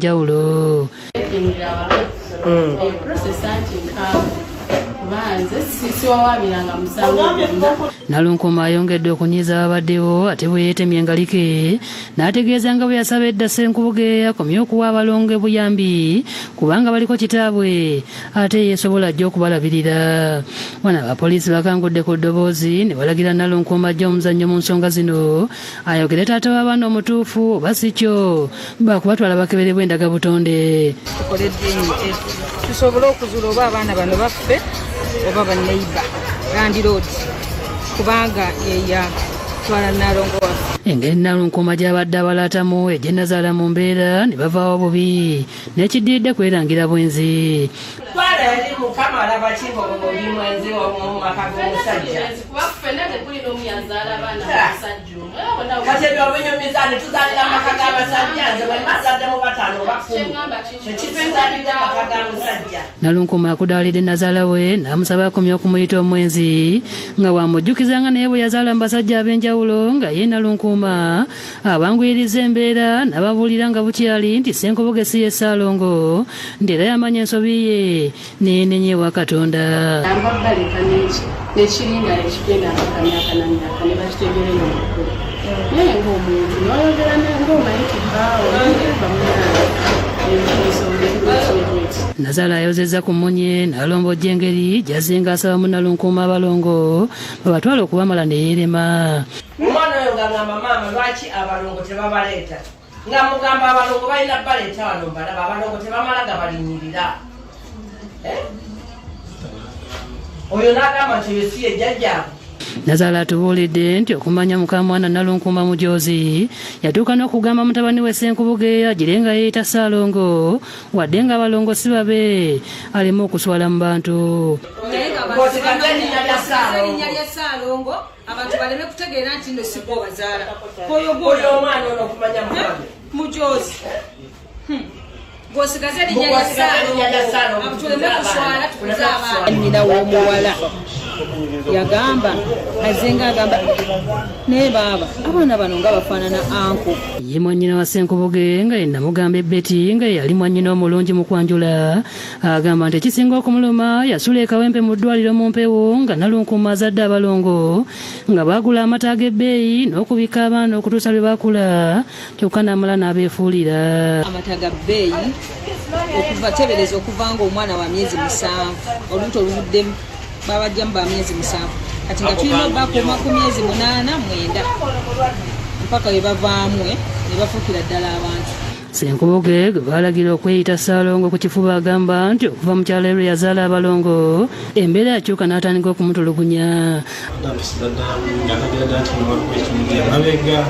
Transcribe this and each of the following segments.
Jawulo. Nalunkoma ayongedde okunyiiza ababaddewo ate bwe yeetemye engalike n'ategeeza nga bwe yasaba edda Ssenkubuge akomye okuwa abalongo obuyambi kubanga baliko kitaabwe ate yeesobola ajja okubalabirira. Wano abapoliisi bakangudde ku ddoboozi ne balagira Nalunkuuma ajja omuzannyo mu nsonga zino ayogere taata w'abaana omutuufu oba si kyo bakubatwala bakeberebwa endagabutonde. Tukole DNA tusobole okuzuula oba abaana bano baffe oba baneiba landiroodi kubanga yeya twala Nalongo waffe. Engeri Nalunkuuma gy'abadde abalaatamu egye Nazaala mu mbeera ne bavaawo bubi n'ekiddiridde kwerangira bwenzi. Twala eri Mukama alaba ki ng'oli mwenzi mu maka g'omusajja. Kati ebyo obinyumiza ne tuzaalira mu maka g'abasajja, nze bwe mba nzaddemu bataano oba 10 tekituzaalidde mu maka ga musajja. Nalunkuuma akudaalidde Nazaala we n'amusaba akomye okumuyita omwenzi nga bw'amujjukiza nga naye bwe yazaala mu basajja ab'enjawulo nga ye Nalunkuuma abanguyiriza embeera n'ababuulira nga bukyali nti Ssenkubuge si ye Ssaalongo nti era yamanya ensobi ye neenenya ewa Katonda. Amba baleka nekiringa nekigenda mpaka myaka na myaka ne bakitegeera eno mukulu. Naye ng'omuntu n'oyogera ng'omanyi nti bbaawo ba munnange ensonga eri bweti ne bweti. Nazaala ayozezza ku mmunye n'alombojja engeri gy'azzenga asaba Munnalunkuuma abalongo babatwale okubamala ne yeerema. Omwana oyo nga ngamba maama lwaki abalongo tebabaleeta, nga mugamba abalongo balina baleeta wano mbalaba abalongo tebamala gabalinnyirira. Oyo n'agamba nti oyo si ye jjajjaabwe. Nazaala atubuulidde nti okumanya mukamwana Nalunkuuma mujoozi yatuuka n'okugamba mutabani we Ssenkubuge agire nga yeeyita Ssaalongo wadde ng'abalongo si babe aleme okuswala mu bantu. Ng'osigaza erinnya lya Ssaalongo. Erinnya lya Ssaalongo abantu baleme kutegeera nti nno si gwe obazaala. Oyo Oyo omwana ono okumanya mukwano. Mujoozi. Gw'osigaza erinnya lya Ssaalongo abantu tuleme kuswala tukuze abaana. Nnyina w'omuwala yagamba azenga agamba naye baaba abaana bano nga bafaanana anko. Ye mwannyina wa Ssenkubuge nga ye Namugambe Betty nga ye yali mwannyina omulungi mu kwanjula agamba nti ekisinga okumuluma yasula e Kawempe mu ddwaliro mu mpewo nga Nalunkuuma azadde abalongo nga baagula amata ag'ebbeeyi n'okubikka abaana okutuusa lwe bakula kyokka n'amala n'abeefuulira. Amata ga bbeeyi okuva tebereza okuva ng'omwana wa myezi 7 olubuto oluvuddemu babajjamu ba myezi 7 kati nga tulina obakuuma ku myezi 8 9 mpaka we bavaamu ne bafuukira ddala abantu. Ssenkubuge gwe baalagira okweyita Ssaalongo ku kifuba agamba nti okuva mukyala we lwe yazaala abalongo embeera yakyuka n'atandika okumutulugunya. Ndampisiza ddala bulungi alagira ddala nti waliwo ekimuli emabega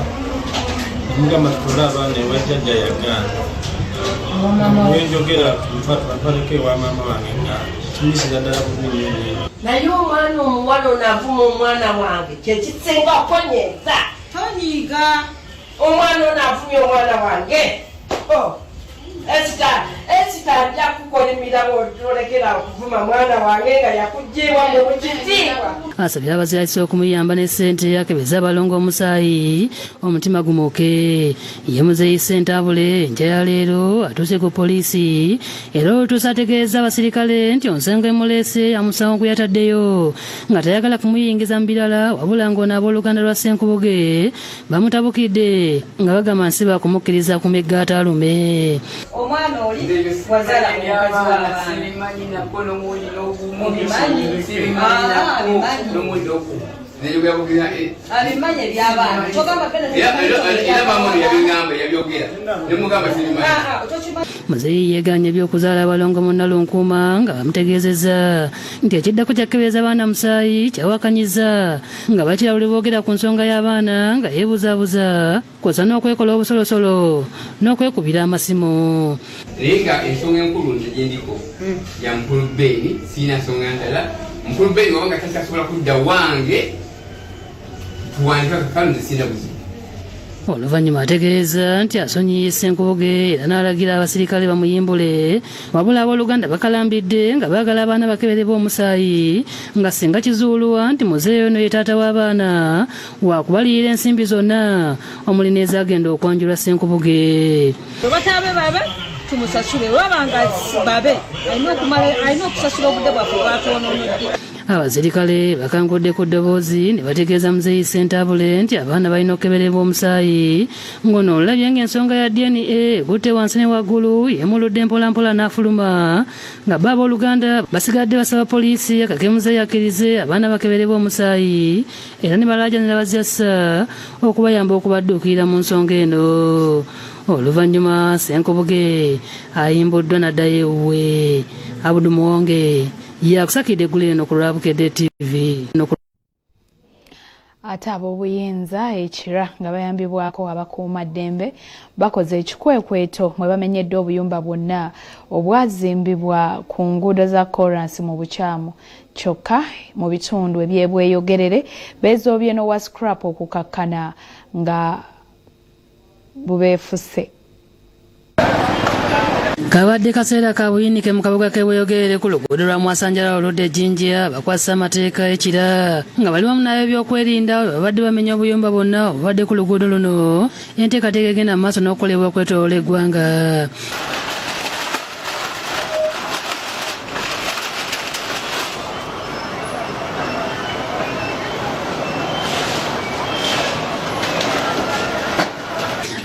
namugamba tutwale abaana ewa jjajja yagaana. Bwe njogera batwaleko ewa maama wange nga kimuyisiza ddala bubi nnyo nnyo. Naye omwana omuwala ono avuma omwana wange kye kisinga okonyeeza. Tonyiiga. Omwana ono avumye omwana wange. Oh, Esita, Esita ajja kukolimira bw'otolekera okuvuma mwana wange nga yakuggyewa mu kitiibwa. Asabye abazirayisa okumuyamba ne ssente akebeze abalongo omusaayi omutima gumuke. Ye muzeeyi Ssentabule enkya ya leero atuuse ku poliisi era olutuuse ategeeza abasirikale nti onsonga emuleese amusango gwe yataddeyo nga tayagala kumuyingiza mu birala wabula ng'ono abooluganda lwa Ssenkubuge bamutabukidde nga bagamba nsi bakumukkiriza ku migga ataalume. Omwana oli wazaala ku mukazi w'abaana. Sibimanyi nako n'omwoli n'ogumu. Obimanyi? Sibimanyi Ah, nako abimanyi. n'omwoli n'ogumu. Abimanyi eby'abaana. Togamba ffenna tetumanyi Era maama ono yabiŋŋamba, yabyogera. Ne mugamba sibimanyi. Ah, ah, tokimanyi. Muzeeyi yeegaanye eby'okuzaala abalongo mu Nalunkuuma nga bamutegeezezza nti ekiddako kya kukebereza baana musaayi kyawakanyizza nga bakira buli boogera ku nsonga y'abaana nga yeebuzaabuza kw'ossa n'okwekola obusolosolo n'okwekubira amasimu. Naye nga ensonga enkulu nze gye ndiko ya mukulu Beeni, sirina nsonga ndala. Mukulu Beeni wabanga takyasobola kudda wange tuwandika kakalo nze sirina buzibu. Oluvannyuma ategeeza nti asonyiye Ssenkubuge era n'alagira abasirikale bamuyimbule wabula abooluganda bakalambidde nga baagala abaana bakeberebwe omusaayi nga singa kizuulwa nti muzeeyi ono ye taata w'abaana waakubaliyira ensimbi zonna omuli n'ezaagenda okwanjula Ssenkubuge. Bwe bataabe babe. Tumusasule waba nga babe alina okusasula obudde bwaffe bwatwonoonodde. Abasirikale bakangudde ku ddoboozi ne bategeeza Muzeeyi Ssentabule nti abaana balina okukeberebwa omusaayi, ng'ono olulabye ng'ensonga ya DNA ekutte wansi ne waggulu yeemuludde mpolampola n'afuluma, nga bo abooluganda basigadde basaba poliisi akake Muzeeyi akkirize abaana bakeberebwe omusaayi era ne balaajanira Bazyassa okubayamba okubadduukirira mu nsonga eno. Oluvannyuma Ssenkubuge ayimbuddwa n'addayo ewuwe. Abudu Muwonge yakusakidde eggulo eno ku lwa Bukedde TV. Ate ab'obuyinza e Kira nga bayambibwako abakuumaddembe bakoze ekikwekweto mwe bamenyedde obuyumba bwonna obwazimbibwa ku nguudo za koransi mu bukyamu, kyokka mu bitundu eby'e Bweyogerere beezoobye n'owa scrap okukakkana nga bubeefuse. Kabadde kaseera ka buyinike mu kabuga k'e Bweyogerere ku luguudo lwa Mwasanjala oludda e Jinja, abakwasisa amateeka e Kira nga bali wamu n'ab'ebyokwerinda bwe babadde bamenya obuyumba bwonna obubadde ku luguudo luno. Enteekateeka egenda mu maaso n'okukolebwa okwetooloola eggwanga.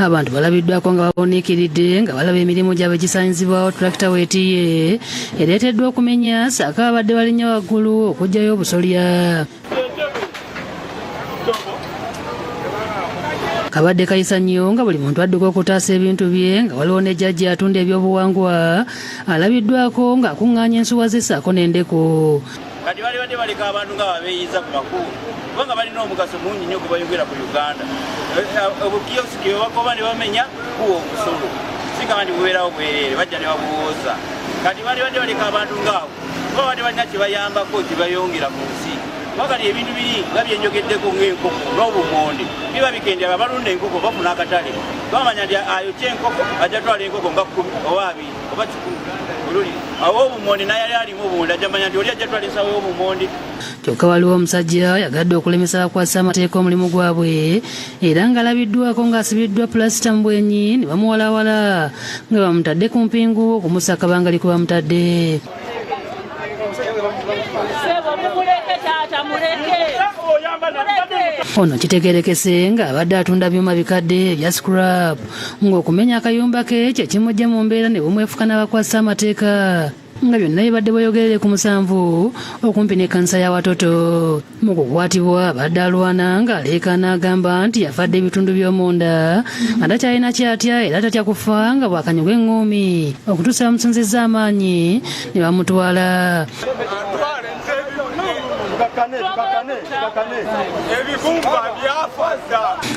Abantu balabiddwako nga baboniikiridde nga balaba emirimu gyabwe gisaanyizibwawo tulakita weetiiye ereeteddwa okumenya, ssaako ababadde balinnya waggulu okuggyayo obusolya. Kabadde kayisa nnyo nga buli muntu adduka okutaasa ebintu bye, nga waliwo ne jjajja atunda ebyobuwangwa alabiddwako ng'akuŋŋaanya ensuwa ze ssaako n'endeku. Kati bali badde baleka abantu nga babeeyiza ku makubo, kubanga balina omugaso mungi nnyo gwe bayogera ku Uganda. Obukiyosiki bwe bagoba ne bamenya buwa omusolo, sigamba nti bubeerawo bwereere, bajja ne babuwooza. Kati bali badde baleka abantu ngaabo, kuba badde balina kye bayambako, kye bayongera mu nsi. Kuba kati ebintu biri nga byenjogeddeko ng'enkoko n'obumonde biba bikendera, abalunda enkoko bafuna akatale, bamanya nti ayokya enkoko ajja twala enkoko nga 10 oba 20 oba 100 oluli awo obumonde, naye yali alimu obumonde ajja manya nti oli ajja twala ensawo y'obumonde. Kyokka waliwo omusajja yagadde okulemesa abakwasisa amateeka omulimu gwabwe, era ng'alabiddwako ng'asibiddwa pulasita mu bwenyi ne bamuwalawala nga bamutadde ku mpingu okumussa akabangali kwe bamutadde. Ono kitegerekese ng'abadde atunda byuma bikadde ebya scrap, ng'okumenya akayumba ke kye kimujje mu mbeera ne bumwefuka n'abakwasisa amateeka, nga byonna bibadde Bweyogerere ku 7 okumpi n'ekkanisa ya Watoto. Mu kukwatibwa abadde alwana ng'aleekaana, agamba nti yafadde ebitundu by'omunda, nga takyalina kyatya era tatya kufa, nga bw'akanyuga eŋŋuumi okutuusa bamusinzizza amaanyi ne bamutwala.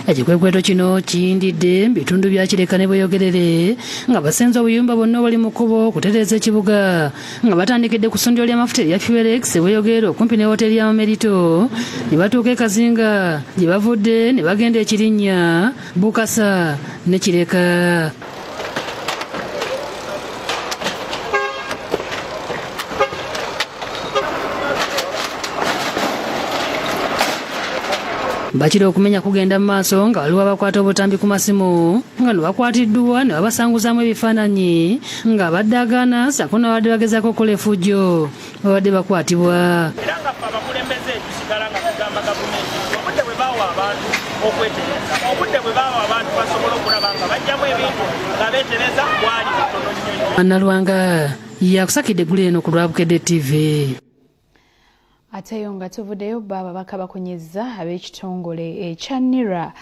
Ekikwekweto kino kiyindidde mu bitundu bya Kireka ne Bweyogerere, nga basenze obuyumba bwonna obuli mu kkubo okutereeza ekibuga, nga batandikidde ku ssundiro ly'amafuta erya Fuelex e Bweyogerere okumpi ne woteeri ya Mamerito, ne batuuka e Kazinga gye bavudde ne bagenda e Kirinnya, Bukasa ne Kireka. Bakira okumenya kugenda mu maaso nga waliwo abakwata obutambi ku masimu, nga no bakwatiddwa ne babasanguzaamu ebifaananyi ng'abadde agaana, ssaako n'abadde bagezaako okukola effujjo babadde bakwatibwa. Era nga ffe abakulembeze tusigala nga tugamba gavumenti obudde bwe baawa abantu okwetereza, obudde bwe baawa abantu basobole okulaba nga bajjamu ebintu nga beetereza bwali butono nnyo nnyo. Nalwanga yakusakidde eggulo eno ku lwa Bukedde TV. Ate yo nga tuvuddeyo, bo ababaka bakunyizza ab'ekitongole ekya NIRA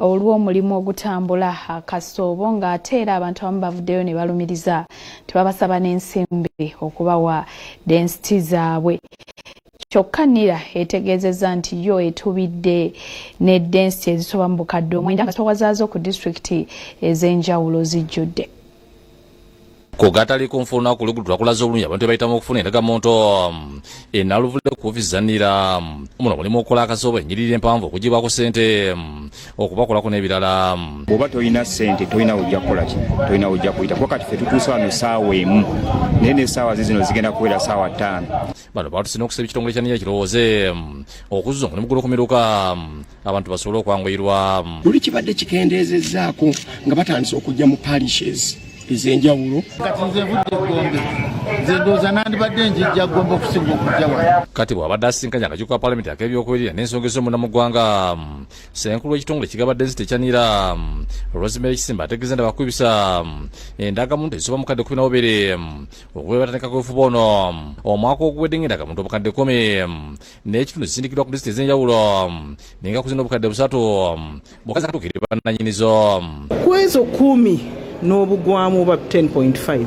olw'omulimu ogutambula akasoobo, ng'ate era abantu abamu bavuddeyo ne balumiriza nti babasaba n'ensimbi okubawa density zaabwe. Kyokka NIRA etegeezezza nti yo etubidde ne density ezisoba mu 9000, nga sitowa zaazo ku disitulikiti ez'enjawulo zijjudde. Ku gatali ku nfuna ku luguudo twakulaze obulungi abantu bayitamu okufuna endagamuntu enaluvule ku ofiisi za NIRA. Muno mulimu okukola akasoobo, ennyiriri empanvu, okugibwako ssente, okubakolako n'ebirala. Bw'oba tolina ssente tolina wojja kukola ki, tolina wojja kuyita, kuba kati ffe tutuuse wano essaawa 1, naye n'essaawa zizino zigenda kuwera ssaawa 5. Bano batuse n'okusaba ekitongole kya NIRA kirowooze okuzza omulimu guno ku miruka, abantu basobole okwanguyirwa. Luli kibadde kikendeezezzaako nga batandise okujja mu parishes. Ez'enjawulo. Kati nze nvudde Gombe, nze ndowooza nandibadde njijja Gombe okusinga okujja wano. Kati bw'abadde asisinkanye akakiiko ka palamenti ak'ebyokwerinda n'ensonga ez'omunda mu ggwanga, ssenkulu w'ekitongole ekigaba densite ekya NIRA, Rosemary Kisimba, ategeeza nti abakubisa endagamuntu ezisoba mu kadde 12 okuba batandika kwefuba ono omwaka oguwedde, ng'endagamuntu obukadde 10.5 zisindikibwa ku disitulikiti ez'enjawulo, naye nga kuzina obukadde 3 bwokka zakatuukirira bannanyinizo. Ku ezo 10 n'obugwamu oba 10.5,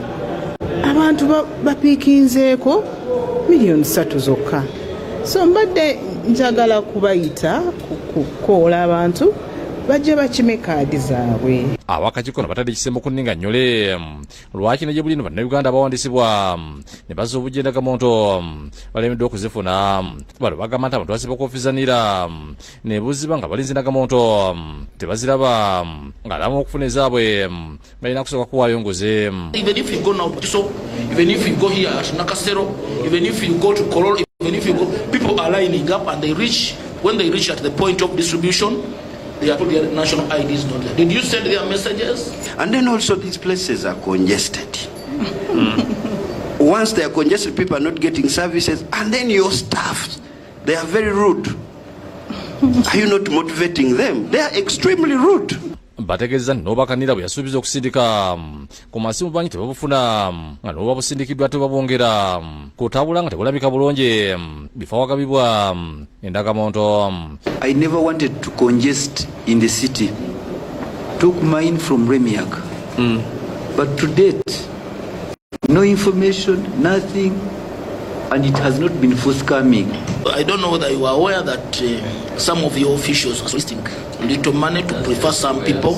abantu bapiikinzeeko miliyoni 3 zokka. So mbadde njagala kubayita kukoola abantu bajje bakime kaadi zaabwe. Abakakiiko no batadde ekisembo ku nninga nnyole lwaki ne gye buli ino bannayuganda abawandiisibwa ne bazza obujja endagamuntu balemeddwa okuzifuna. Bano bagamba nti abantu basiba ku ofiisi za NIRA ne buziba nga balinze endagamuntu tebaziraba, ng'alamu okufuna ezaabwe balina kusooka kuwaayo nguzi. Even if you go now to so, even if you go here at Nakasero, even if you go to Kololo, even if you go, people are lining up and they reach, when they reach at the point of distribution, they are told their national ID is not there. Did you send their messages? And then also these places are congested. Once they are congested, people are not getting services. And then your staff, they are very rude. Are you not motivating them? They are extremely rude. Bategeeza nti n'obubaka NIRA bwe yasuubiza okusindika ku masimu bangi tebabufuna, nga n'oba busindikiddwa tebabwongera kutabula nga tebulabika bulungi bifo awagabibwa endagamuntu. I never wanted to congest in the city. Took mine from Remiak. But to date, no information, nothing, and it has not been forthcoming. I don't know whether you are aware that some of your officials are soliciting little money to prefer some people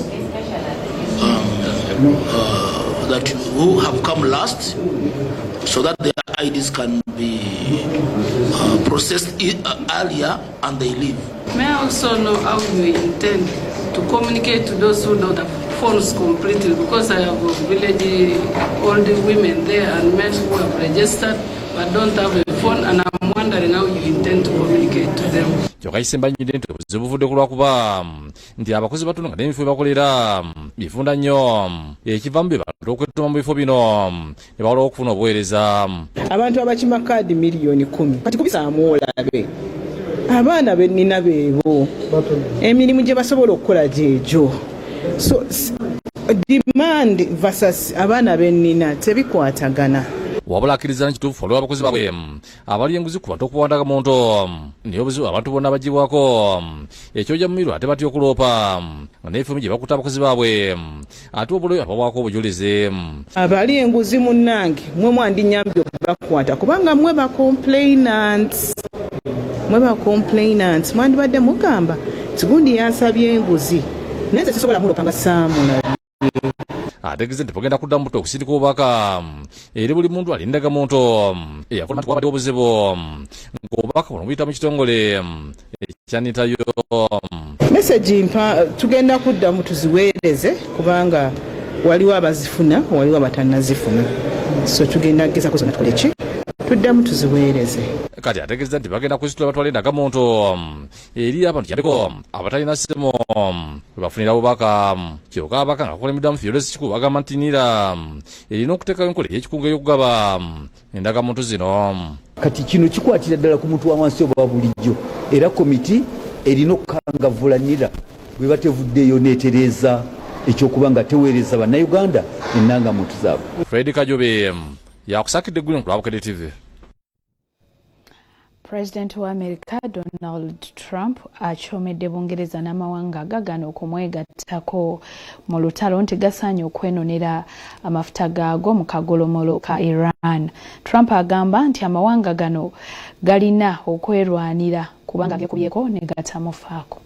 that who have come last so that their IDs can be processed earlier and they leave. May I also know how you intend to communicate to those who don't have phones completely? Because I have village old women there and men who have registered but don't have a phone, and I'm wondering how you intend to communicate to them. Kyokka Kisemba annyonnyodde nti obuzibu buvudde ku lwakuba nti abakozi batono nga n'ebifo byebakolera bifunda nnyo, ekivaamu be bantu okwetuma mu bifo bino ne bawalawo okufuna obuweereza. Abantu abakima kaadi miliyoni 10, kati kubisaamu olabe abaana bennina beebo, emirimu gye basobola okukola gyegyo. So demand versus abaana bennina tebikwatagana. Wabula akkiriza nkituufu waliwo abakozi baabwe abali enguzi ku bantu okuwa ndagamuntu, naye obuzibu abantu bonna bagibwako ekyoja mumiru ate batya okuloopa nga n'ebifo gye bakuta abakozi baabwe ate obulayo ababwako obujulizi. Abali enguzi munnange, mwe mwandinyambye okubakwata, kubanga mwe ba complainants, mwe ba complainants mwandibadde mugamba nti gundi yansabye enguzi, naye nze sisobola mulopa nga saamulabye. Ategeeze nti bagenda kuddamu buto okusindika obubaka eri buli muntu ali ndagamuntu eyakola nti wabadde obuzibu, ng'obubaka buno buyita mu kitongole ekyanitayo. Message mpa tugenda kuddamu tuziweereze, kubanga waliwo abazifuna, waliwo abatannazifuna, so tugenda kugezako zonna tukole ki, tuddamu tuziweereze. Kati ategeeza nti bagenda kuzitula batwala endagamuntu eri abantu kyandeko abatalina simu webafunira bubaka. Kyokka abaka nga kulembeddwamu Theodore Kikulu bagamba nti NIRA erina okuteekawo enkola ey'ekikungo ey'okugaba endagamuntu zino. Kati kino kikwatira ddala ku muntu wa wansi oba bulijjo, era komiti erina okukangavvula NIRA bwe batevuddeeyo neetereeza ekyokuba nga teweereza bannayuganda ennangamuntu zaabwe. Fred Kajobe yakusakidde eggulire ku lwa Bukedde TV. Pulezidenti wa Amerika Donald Trump akyomedde Bungereza n'amawanga agagaana okumwegattako mu lutalo nti gasaanye okwenonera amafuta gaago mu kagolomolo ka Iran. Trump agamba nti amawanga gano galina okwerwanira kubanga gekubyeko ne gatamufaako.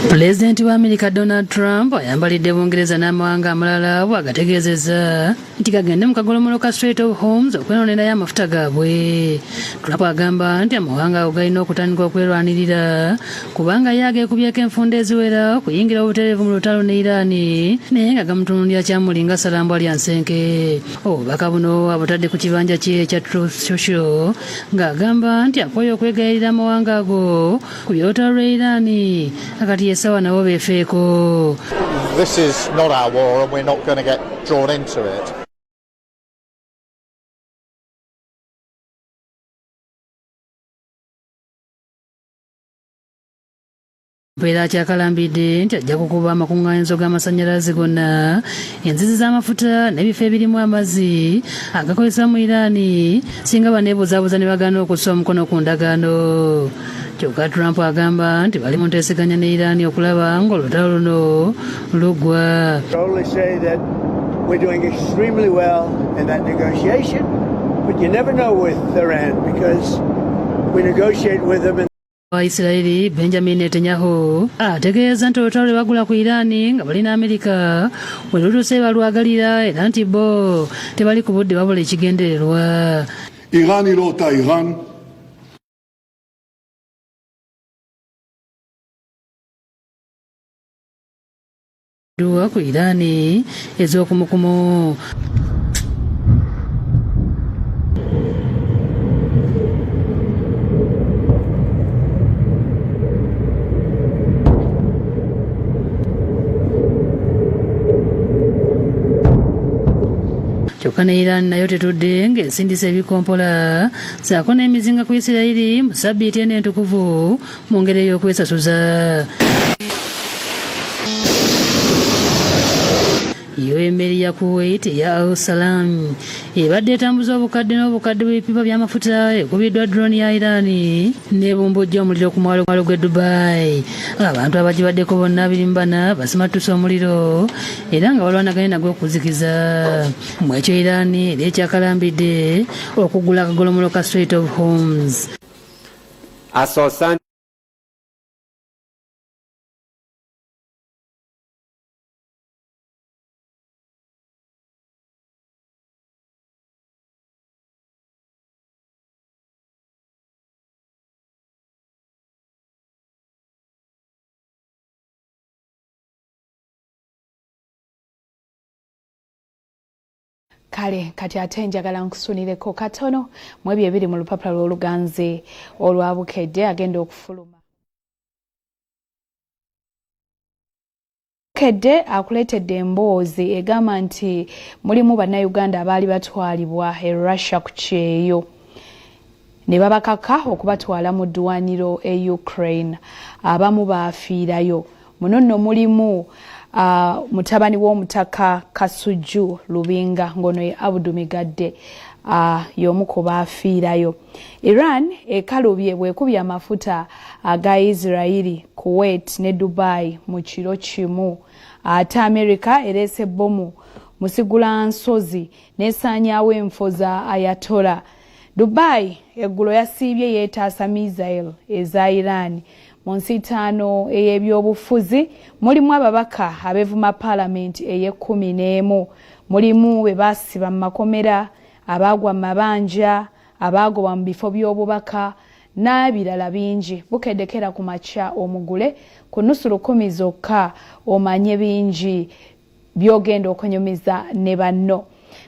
Pulezidenti wa Amerika Donald Trump ayambalidde Bungereza n'amawanga amalala bw'agategeezezza nti gagende mu kagolomolo ka Strait of Hormuz okwenonerayo amafuta gaabwe. Trump agamba nti amawanga ago galina okutandika okwerwanirira kubanga ye ageekubyeko enfunda eziwera okuyingira obutereevu mu lutalo ne Iran, naye nga gamutunuulira kyamuli nga ssalambwa lya nsenke. Obubaka buno abutadde ku kibanja kye ekya Truth Social ng'agamba nti akooye okwegayirira amawanga ago ku by'olutalo lw'e Iran. kati essaawa nabo beefeeko. This is not our war and we're not going to get drawn into it. Era akyakalambidde nti ajja kukuba amakuŋŋaanyizo g'amasannyalaze gonna, enzizi z'amafuta n'ebifo ebirimu amazzi agakozesa mu Iran singa baneebuzaabuza ne bagaana okussa omukono ku ndagaano. Kyokka Trump agamba nti bali mu nteeseganya ne Iran okulaba ng'olutalo luno luggwa. Only say that we're doing extremely well in that negotiation, but you never know with Iran because we negotiate with them and Wa Isirayiri Benjamin Netanyahu ategeeza nti olutalo lwe bagula ku Iran nga balina Amerika we lutuuse balwagalira era nti bo tebali ku budde wabula ekigendererwa. איראן היא לא אותה איראן. Dduwa ku Iran ez'okumukumu. Kyokka ne Iran nayo tetudde ng'esindisa ebikompola ssaako n'emizinga ku Isirayiri mu ssabbiiti eno entukuvu mu ngeri ey'okwesasuza. Yo emmeri ya Kuwait eya Al Salam ebadde etambuza obukadde n'obukadde bw'ebipipa by'amafuta ekubiddwa drone ya Iran n'ebumbujja omuliro ku mwalo gw'e Dubai. Abantu abagibaddeko bonna 24 basimattuse omuliro era nga balwanaganye nagwo okuzikiza. Mu ekyo Iran eri ekyakalambidde okugula akagolomolo ka Strait of Hormuz. اساساً Kale kati ate njagala nkusunireko katono mu ebyo ebiri mu lupapula lw'Oluganzi olwa Bukedde agenda okufuluma. Bukedde akuleetedde emboozi egamba nti mulimu bannayuganda abaali batwalibwa e Russia ku kyeyo ne babakaka okubatwala mu ddwaniro e Ukraine, abamu baafiirayo. Muno nno mulimu mutabani w'omutaka Kasujju Lubinga ng'ono ye Abdu Migadde y'omu ku baafiirayo. Iran ekalubye bw'ekubye amafuta aga Israeli, Kuwait ne Dubai mu kiro kimu. Ate Amerika ereese bbomu musigulansozi n'esaanyaawo enfo za Ayatollah. Dubai eggulo yasiibye yeetaasa missile eza Iran. Mu nsiitaano ey'ebyobufuzi mulimu ababaka abeevuma paalamenti ey'e11, mulimu be baasiba mu makomera, abaagwa mu mabanja, abaagobwa mu bifo by'obubaka n'ebirala bingi. Bukeddekera ku makya omugule ku 50 zokka omanye bingi by'ogenda okunyumiza ne banno.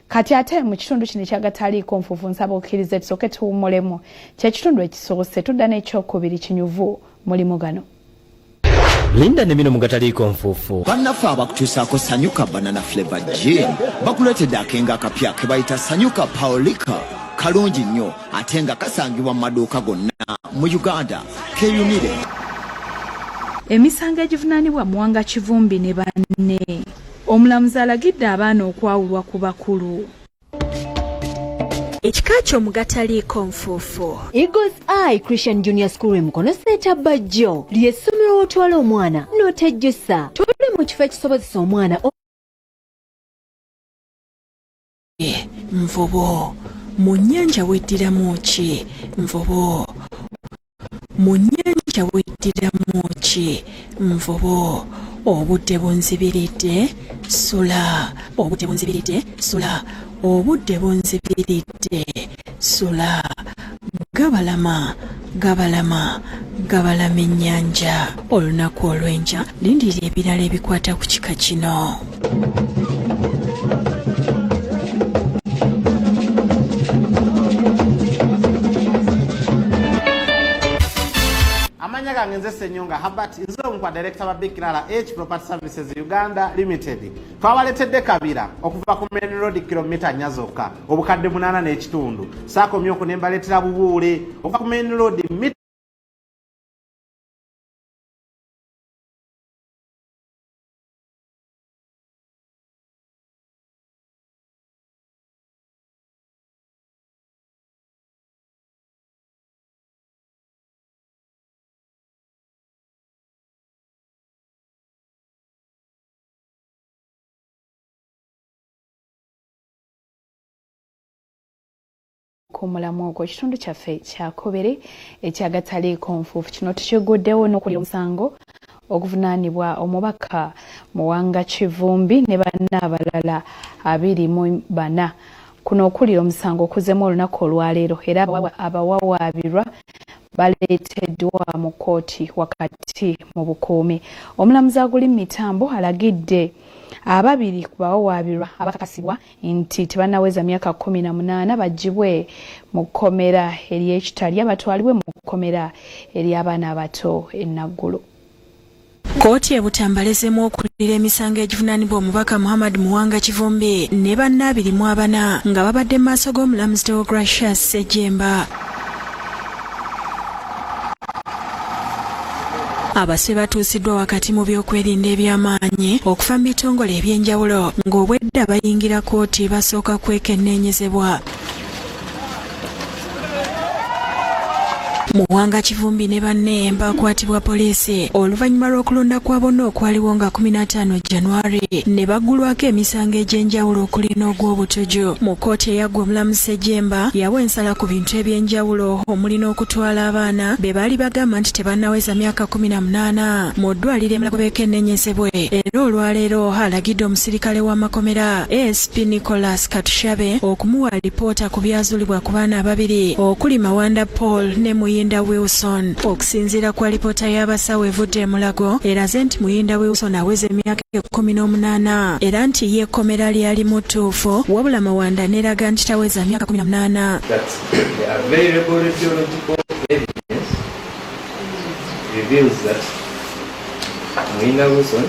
Kati ate mu kitundu kino ekyagataliiko nfuufu nsaba okkirize tusooke tuwummulemu. Kye kitundu ekisoose, tudda n'ekyokubiri kinyuvu mulimu gano. Linda ne bino mugataliiko nfuufu. Bannaffe abakutuusaako Sanyuka Banana Flavor Gin bakuleetedde akenga akapya ke bayita Sanyuka Paolika, kalungi nnyo ate nga kasangibwa mu maduuka gonna mu Uganda. Keeyunire. Emisango egivunaanibwa Muwanga Kivumbi ne banne, omulamuzi alagidde abaana okwawulwa ku bakulu. Ekika ky'omugataliiko nfuufu. Eagles Eye Christian Junior School e Mukono Seeta Bajjo ly'essomero w'otwala omwana n'otejjusa. Tuli mu kifo ekisobozesa omwana Nvubu mu nnyanja weddiramu ki? Nvubu mu nnyanja weddiramu ki? Nvubu. Obudde bunzibiridde sula, obudde bunzibiridde sula, obudde bunzibiridde sula. Gabalama gabalama gabalama ennyanja. Olunaku olw'enkya lindirira ebirala ebikwata ku kika kino. Amanya Amannya gange nze Ssenyonga Herbert, nze omu kwa director wa Big Clara H Property Services Uganda Limited. Twabaleetedde Kabira okuva ku Main Road kilomita 4 zokka, obukadde 8.5. Saakomye okwo ne mbaleetera Bubuule okuva ku Main Road ku mulamwa ogwo ekitundu kyaffe kyakubiri ekyagataliiko nfuufu kino tukiguddewo n'okuli omusango oguvunaanibwa omubaka Muwanga Kivumbi ne banne abalala 24. Kuno okuli omusango okuzeemu olunaku olwaleero era abawawaabirwa baleeteddwa mu kkooti wakati mu bukuumi. Omulamuzi Aguli Mitambo alagidde ababiri ku bawawaabirwa abakakasibwa nti tebannaweza myaka 18 baggyibwe mu kkomera ery'ekitalya batwalibwe mu kkomera ery'abaana abato e Naggulu. Kkooti e Butambala ezzeemu okuwulira emisango egivunaanibwa omubaka Muhammad Muwanga Kivumbi ne banne 24 nga babadde mu maaso g'omulamuzi Deogratius Ssejjemba. Abasibe batuusiddwa wakati mu by'okwerinda eby'amaanyi okuva mu bitongole eby'enjawulo ng'obwedda bayingira kkooti basooka kwekenneenyezebwa. Muwanga Kivumbi ne banne bakwatibwa poliisi oluvannyuma lw'okulonda kwa bonna okwaliwo nga 15 January ne baggulwako emisango egy'enjawulo okuli n'ogw'obutuju. Mu kkooti eyaggwa omulamuzi Ssejjemba yawa ensala ku bintu eby'enjawulo omuli n'okutwala abaana be baali bagamba nti tebannaweza myaka 18 mu ddwaliro e Mulago beekenneenyezebwe era olwaleero alagidde omusirikale w'amakomera ASP Nicholas Katushabe okumuwa alipoota ku byazuulibwa ku baana ababiri okuli Mawanda Paul ne Muyinda Wilson. Okusinziira ku alipoota y'abasawo evudde e Mulago eraze nti Muyinda Wilson aweza emyaka 18 era nti ye ekkomera lyali mutuufu wabula Mawanda n'eraga nti taweza myaka 18. That the available radiological evidence reveals that Muyinda Wilson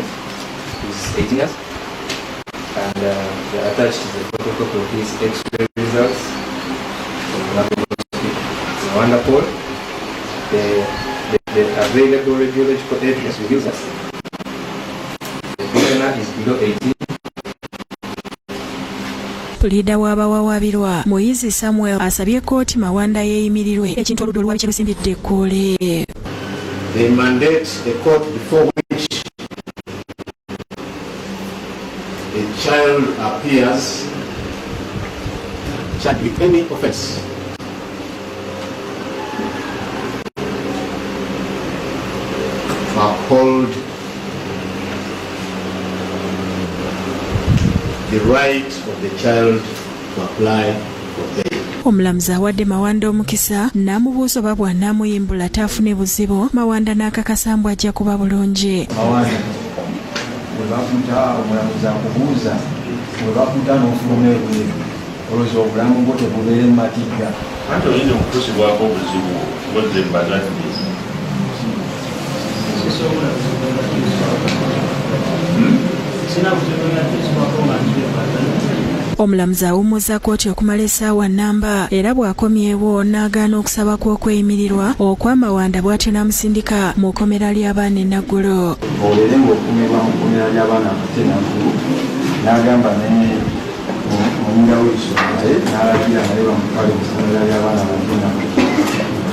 is 18 years and the attached is a photocopy of his x-ray results from Mulago Hospital. Mawanda Paul, the available radiological evidence reveals that the prisoner is below 18. Puliida w'abawawaabirwa Muyizi Samuel asabye kkooti Mawanda yeeyimirirwe ekintu oludda oluwaabi kye lusimbidde ekkoole. They mandate a court before which a child appears charged with any offense. To uphold the right of the child to apply for bail. Omulamuzi awadde Mawanda omukisa n'amubuuza oba bw'anaamuyimbula taafune buzibu. Mawanda n'akakasa mbu ajja kuba bulungi. Mawanda, bwe bakuta omulamuzi akubuuza bwe bakuta n'ofuluma ebweru olowooza obulamu bwo tebubeere mu matigga. Anti oyinza okutuusibwako obuzibu ng'ozze mu bazadde. Omulamuzi awummuzza kkooti okumala essaawa nnamba era bw'akomyewo n'agaana okusaba kw'okweyimirirwa okw'Amawanda bw'atyo n'amusindika mu kkomera ly'abaana e Naggulo. Obeere ng'okuumirwa mu kkomera ly'abaana abato e Naggulo n'agamba ne Muyinda Wilson naye n'alagira naye bamutwale mu kkomera ly'abaana abato e Naggulo.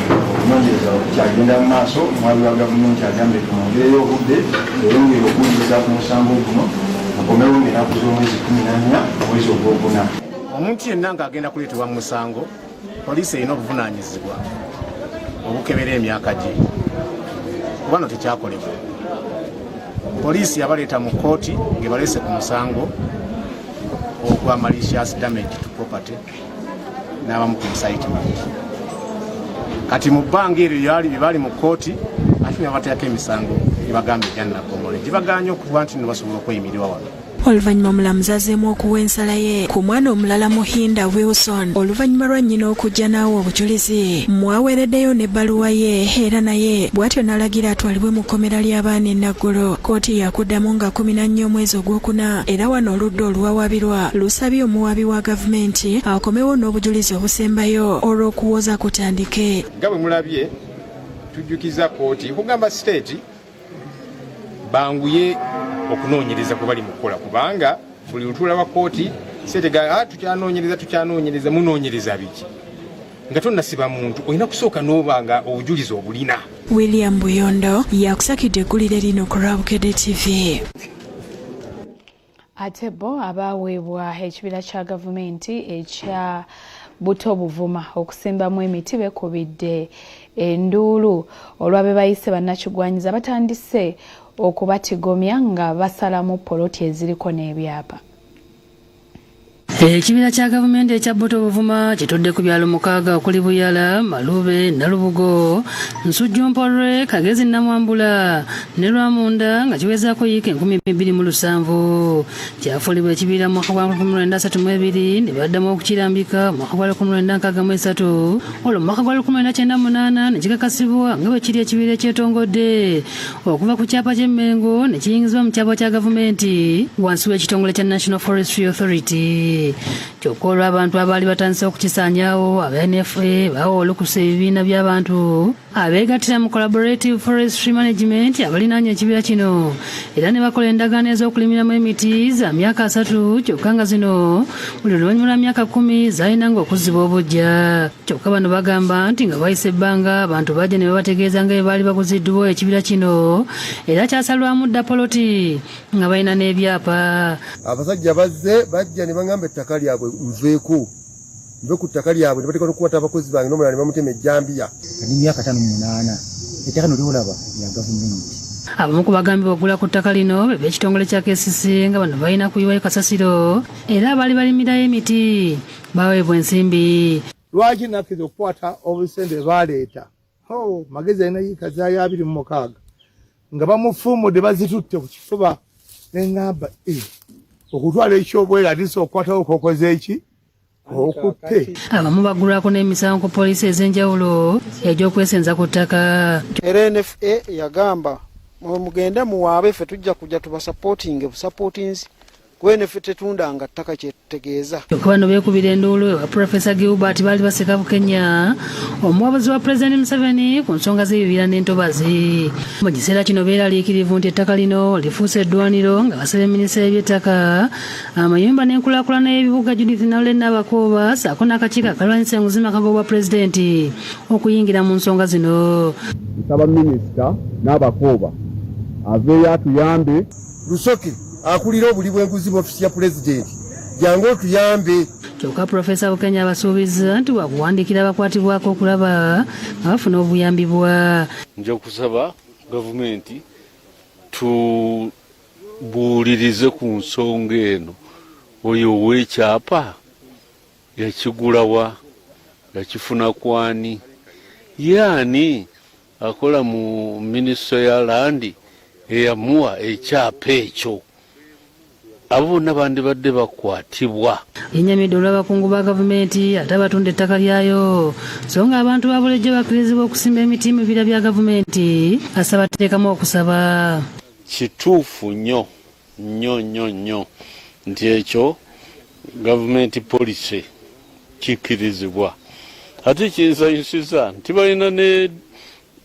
Okunoonyereza kukyagenda mu maaso, omwami wa gavumenti agambye tumwongereyo obudde tweyongere okuwuliriza ku musango guno mukomewo ng'ennaku z'omwezi 14 omwezi ogwokuna. Omuntu yenna ng'agenda kuleetebwa mu musango, poliisi erina obuvunaanyizibwa obukebera emyaka gye kuba no tekyakolebwa. Poliisi yabaleeta mu kkooti ng'ebaleese ku musango ogwa malicious damage to property n'abamu ku incitement. Kati mu bbanga eryo bye baali mu kkooti ate ne babateekako emisango ebagamba egya nnaggomole gibagaanye okuba nti no basobola okweyimirirwa wano. Oluvannyuma omulamuzi azzeemu okuwa ensala ye ku mwana omulala Muhinda Wilson oluvannyuma lwa nnyina okujja n'awa obujulizi mwaweereddeyo n'ebbaluwa ye era naye bw'atyo n'alagira atwalibwe mu kkomera ly'abaana e Naguru. Kkooti yaakuddamu nga 14 omwezi ogwokuna era wano oludda oluwawaabirwa lusabye omuwaabi wa gavumenti akomewo n'obujulizi obusembayo olwo okuwoza kutandike. Nga bwe mulabye tujjukiza kkooti okugamba siteeti banguye okunoonyereza kwe bali mu kukola kubanga buli lutuula lwa kkooti sente ga ah, tukyanoonyereza tukyanoonyereza munoonyereza biki nga tonnasiba muntu olina kusooka n'oba nga obujulizi obulina. William Buyondo yakusakidde eggulire lino ku lwa Bukedde TV. Ate bo abaaweebwa ekibira kya gavumenti ekya Buto Buvuma okusimbamu emiti bekubidde enduulu olwa be bayise bannakigwanyizi abatandise okubatigomya nga basalamu poloti eziriko n'ebyapa. Ekibira kya gavumenti ekya Buto Buvuma kitudde ku byalo mukaaga okuli Buyala, Malube, Nalubugo, Nsujju Mpolwe, Kagezi Namwambula ne Lwamunda nga kiwezaako yiika 2007. Kyafuulibwa ekibira mu mwaka gwa 1932 ne baddamu okukirambika mu mwaka gwa 1963 olwo mu mwaka gwa 1998 ne kikakasibwa nga bwe kiri ekibira ekyetongodde okuva ku kyapa ky'e Mmengo ne kiyingizibwa mu kyapa kya gavumenti wansi w'ekitongole kya National Forestry Authority. Kyokka olw'abantu abaali batandise okukisaanyaawo, aba NFA baawa olukusa ebibiina by'abantu abeegattira mu Collaborative Forestry Management abalinaanye ekibira kino era ne bakola endagaano ez'okulimiramu emiti za myaka 30 kyokka nga zino buli luvannyuma lwa myaka 10 zaalinanga okuzzibwa obuggya. Kyokka bano bagamba nti nga wayise ebbanga abantu bajja ne babategeeza nga bwe baali baguziddwa ekibira kino era kyasalwamu dda poloti nga balina n'ebyapa. Abasajja bazze bajja ne bangamba ettaka lyabwe nveeko nve ku ttaka lyabwe ne bateeka n'okukwata abakozi bange n'omulala ne bamutema ejjambiya. Ndi myaka 58 ettaka lino ly'olaba lya gavumenti. Abamu ku bagambibwa okugula ku ttaka lino be b'ekitongole kya KCC nga bano balina kuyiwayo kasasiro era abaali balimirayo emiti baweebwa ensimbi. Lwaki nakkiriza okukwata obusente baleeta oh, magezi alina yiika zaali 26 nga bamufuumudde bazitutte ku kifuba neŋŋamba eh, okutwala ekyobwera atisa okukwatawo kokoze eki okutte. Abamu baggulwako n'emisango ku poliisi ez'enjawulo egy'okwesenza ku ttaka. Era NFA yagamba mugende muwaabe ffe tujja kujja tubasapootinge busapootinzi kuba NFA tetundanga ttaka kyetutegeeza. Kyokka bano beekubira enduulu ewa Pulofeesa Gilbert baali baseka Bukenya omuwabuzi wa Pulezidenti Museveni ku nsonga z'ebibira n'entobazi. Mu kiseera kino beeraliikirivu nti ettaka lino lifuuse eddwaniro nga basabye minisita y'eby'ettaka, amayumba n'enkulaakulana y'ebibuga Judith Nalule Nabakooba ssaako n'akakiiko akalwanyisa enguzi mu maka g'obwapulezidenti okuyingira mu nsonga zino. Nsaba minisita Nabakooba aveeyo atuyambe. Lusoke akulira obuli bw'enguzi mu ofiisi ya pulezidenti jangu otuyambe. Kyokka Pulofeesa Bukenya abasuubizza nti wakuwandiikira abakwatibwako okulaba nga bafuna obuyambibwa. Nja kusaba gavumenti tubuulirize ku nsonga eno, oyo ow'ekyapa yakigula wa, yakifuna kwani, ye ani akola mu minisitule ya landi eyamuwa ekyapa ekyo? Abo bonna bandibadde bakwatibwa. Yennyamidde olw'abakungu ba gavumenti ate abatunda ettaka lyayo so nga abantu ba bulijjo bakkirizibwa okusimba emiti mu bibira bya gavumenti asaba teekamu okusaba. Kituufu nnyo nnyo nnyo nnyo nti ekyo gavumenti policy kikkirizibwa ate kinsanyusiza nti balina ne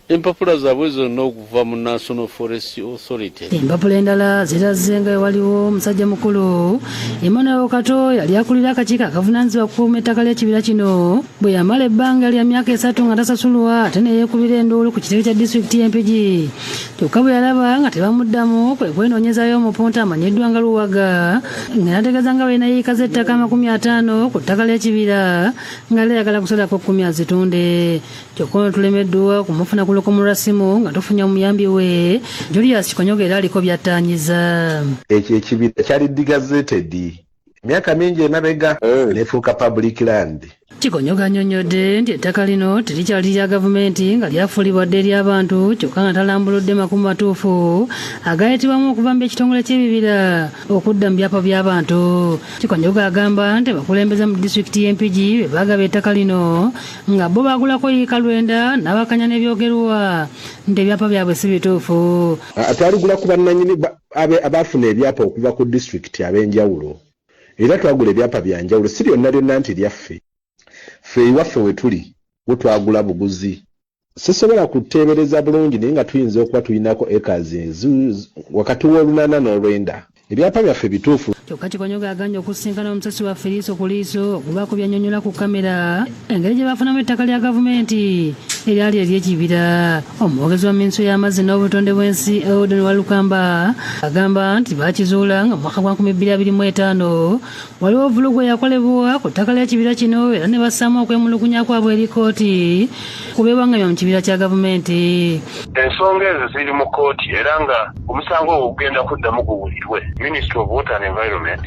empapula zaabwe zonna okuva mu National Forest Authority. Empapula endala zirazze nga waliwo omusajja mukulu Emmanuel Kato yali akulira akakiiko akavunaanyizibwa okukuuma ettaka ly'ekibira kino bwe yamala ebbanga lya myaka 3 nga tasasulwa ate ne yeekubira enduulu ku kitebe kya disitulikiti y'e Mpigi kyokka bwe yalaba nga tebamuddamu kwe kwenoonyezaayo omupunta amanyiddwa nga Luwaga nga n'ategeeza nga bwe yiika z'ettaka 50 ku ttaka ly'ekibira nga ayagala kusalako 10 azitunde. Kyokka ono tulemeddwa okumufuna ku lukomo lwa ssimu nga tufunye omuyambi we Julius Kikonyogo era aliko by'attaanyiza. Ekyo ekibira kyali degazetted emyaka mingi emabega nefuuka public land. Kikonyogo annyonnyodde nti ettaka lino terikyali lya gavumenti nga lyafuulibwa dda ery'abantu kyokka nga talambuludde makubo matuufu agayitibwamu okuva mu by'ekitongole ky'ebibira okudda mu byapa by'abantu. Kikonyogo agamba nti abakulembeze mu disitulikiti y'e Mpigi be baagaba ettaka lino nga bo baagulako yiika lwenda n'abakanya n'ebyogerwa nti ebyapa byabwe si bituufu. Twaligula ku bannanyini abaafuna ebyapa okuva ku disitulikiti ab'enjawulo. Era twagula ebyapa bya njawulo, si lyonna lyonna nti lyaffe. Ffe ewaffe we tuli wo twagula buguzi. Sisobola kuteebereza bulungi naye nga tuyinza okuba tulinako acres wakati w'olunaana n'olwenda. Ebyapa byaffe bituufu. Kyokka Kikonyogo agaanye okusisinkana omusasi waffe liiso ku liiso okubaako by'annyonnyola ku kkamera engeri gye bafunamu ettaka lya gavumenti eryali ery'ekibira. Omwogezi wa minisitule y'amazzi n'obutonde bw'ensi Eldon Walukamba agamba nti baakizuula nga mu mwaka gwa 2025 waliwo vvulugu eyakolebwa ku ttaka ly'ekibira kino era ne bassaamu okwemulugunya kwabwe eri kkooti ku beewangamya mu kibira kya gavumenti. Ensonga ezo ziri mu kkooti era nga omusango ogwo gugenda kuddamu guwulirwe. Ministry of Water and Environment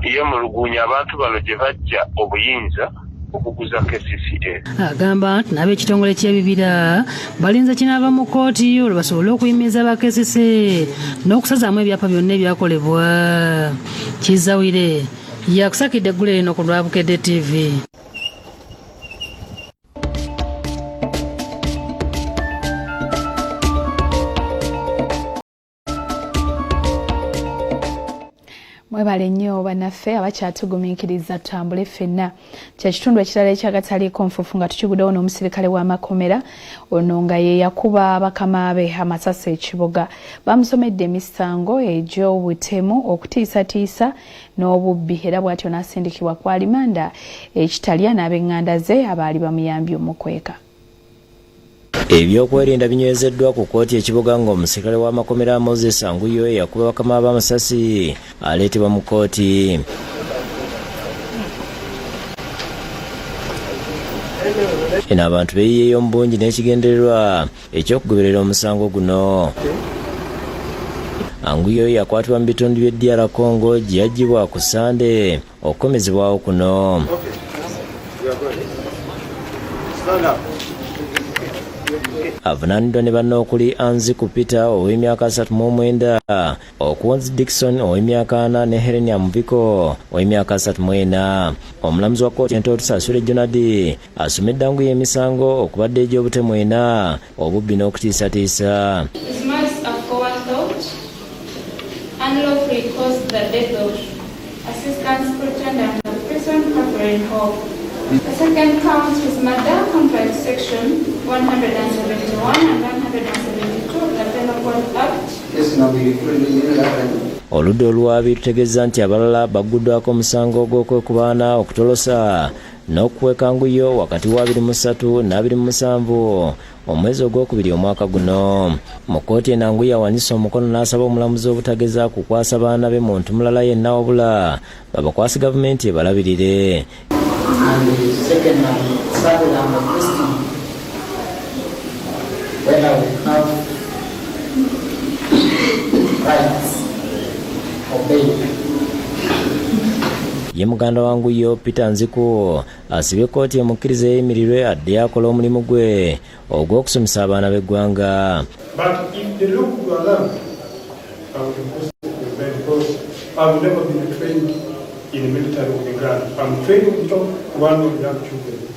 yeemulugunya abantu bano gye baggya obuyinza okuguza KCCA. Agamba nti n'ab'ekitongole ky'ebibira balinze kinaava mu kkooti olwo basobole okuyimiriza ba KCCA n'okusazaamu ebyapa byonna ebyakolebwa. Kizawire yakusakidde eggulo lino ku lwa Bukedde TV. Mwebale nnyo bannaffe abakyatugumiikiriza tutambule ffenna. Kyekitundu ekirala ekyagataliiko nfuufu nga tukiguddewo n'omusirikale w'amakomera ono nga ye yakuba bakama be amasasi e Kiboga. Bamusomedde emisango egy'obutemu, okutiisatiisa n'obubbi era bw'atyo n'asindikibwa ku alimanda e Kitalya n'ab'enganda ze abaali bamuyambye omukweka. Ebyokwerinda binywezeddwa ku kkooti e Kiboga ng'omusirikale w'amakomera Moses Anguyo eyakuba bakama be amasasi aleetebwa mu kkooti. Eno abantu beeyiyeeyo mu bungi n'ekigendererwa eky'okugoberera omusango guno. Anguyo yakwatibwa mu bitundu by'e DR Congo gye yaggyibwa ku Ssande Okukomezebwawo kuno avunaaniddwa ne banne okuli Anziku Peter ow'emyaka 39, Okuwonzi Dickson ow'emyaka 40 ne Helen Amuviko ow'emyaka 34. Omulamuzi wa kkooti ento Tusasule Jonald asomedde Anguyo emisango okubadde egy'obutemu ena, obubbi n'okutiisatiisa. Oludda oluwaabi lutegeezza nti abalala bagguddwako omusango gw'okwekubaana okutolosa n'okukweka Nguyo wakati wa 23 ne 27 omwezi ogwokubiri omwaka guno. Mu kkooti eno Anguyo awanise omukono n'asaba omulamuzi obutageza kukwasa baana be muntu mulala yenna wabula babakwase gavumenti ebalabirire. Ye muganda wa Nguyo Peter Nziku asibye kkooti emukkirize yeyimirirwe addeyo akole omulimu gwe ogw'okusomesa abaana b'eggwanga.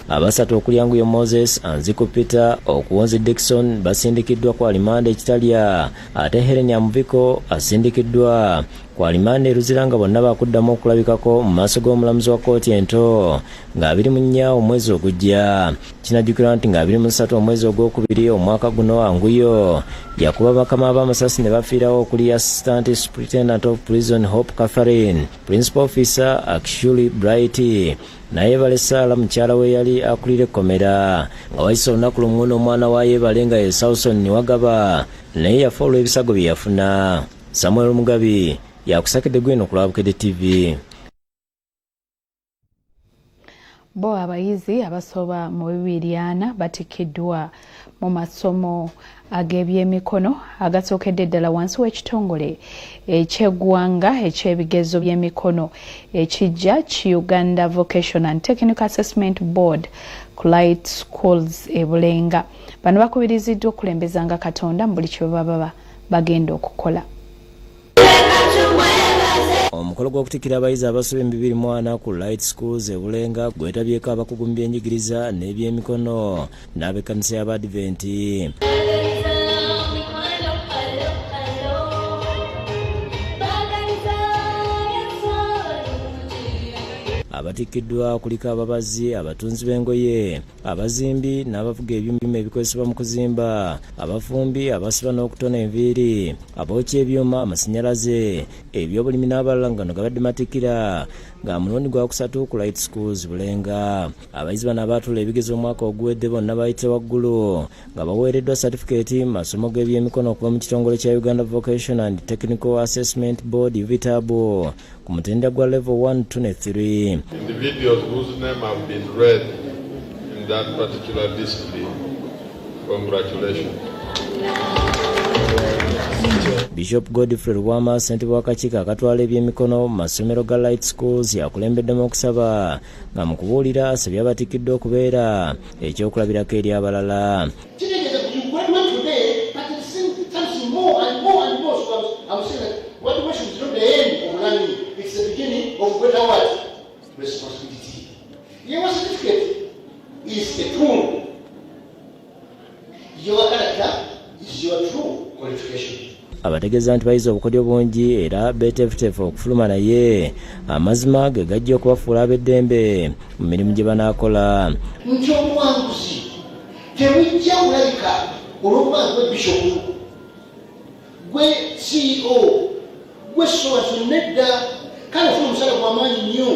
Abasatu okuli Anguyo Moses, Anziku Peter, Okuwonzi Dickson basindikiddwa ku alimanda e Kitalya ate Hellen Amuviko asindikiddwa ku alimanda e Luzira nga bonna baakuddamu okulabikako mu maaso g'omulamuzi wa kkooti ento nga 24 omwezi ogujja. Kinajjukirwa nti nga 23 omwezi ogwokubiri omwaka guno Anguyo yakuba bakama be amasasi ne bafiirawo okuli Assistant Superintendent of Prison Hope Catherine, Principal Officer Akishuli Bright naye Yebale Sarah mukyala we yali akulira ekkomera. Nga wayise olunaku lumu n'omwana wa Yebale nga ye Sawson Niwagaba naye yafa olw'ebisago bye yafuna. Samuel Mugabi yakusakidde gwino ku lwa Bukedde TV. Bo abayizi abasoba mu 240 batikkiddwa mu masomo ag'ebyemikono agasookedde ddala wansi w'ekitongole eky'eggwanga eky'ebigezo by'emikono ekijja ki Uganda Vocation and Technical Assessment Board ku Light Schools e Bulenga. Bano bakubiriziddwa okukulembezanga Katonda mu buli kye baba bagenda okukola. Omukolo gw'okutikkira abayizi abasoba mu 24 ku Light Schools e Bulenga gwetabyeko abakugu mu byenjigiriza n'ebyemikono n'ab'ekkanisa y'Abadiventi. Abatikkiddwa kuliko ababazi, abatunzi b'engoye, abazimbi n'abavuga ebyuma ebikozesebwa mu kuzimba, abafumbi, abasiba n'okutona enviiri, abookya ebyuma, amasannyalaze, ebyobulimi n'abalala nga gano gabadde matikkira nga mulundi gwakusatu ku Light Schools Bulenga. Abayizi bano abaatuula ebigezo omwaka oguwedde bonna bayite waggulu nga baweereddwa satifikeeti mu masomo g'ebyemikono okuva mu kitongole kya Uganda Vocation and Technical Assessment Board UVTAB ku mutendera gwa level 1, 2 ne 3. Individuals whose name have been read in that particular discipline, congratulations. Bishop Godfrey Lubwama, ssentebe w'akakiiko akatwala ebyemikono mu masomero ga Light Schools, yakulembeddemu okusaba nga mu kubuulira asabye abatikkiddwa okubeera ekyokulabirako eri abalala. Kitegeeza you graduate today, but it's something more and more and more. So I'm saying that graduation is not the end of learning, it's the beginning of greater what? Responsibility. Your certificate is a tool. Your character is your true qualification. Abategeeza nti bayize obukodyo bungi era beeteefuteefu okufuluma naye amazima ge gajja okubafuula ab'eddembe mu mirimu gye banaakola. Nti obuwanguzi tebujja kulabika olw'okuba gwe bishopu, gwe CEO, gwe sowaso, nedda. Kale ofuna omusala gw'amaanyi nnyo,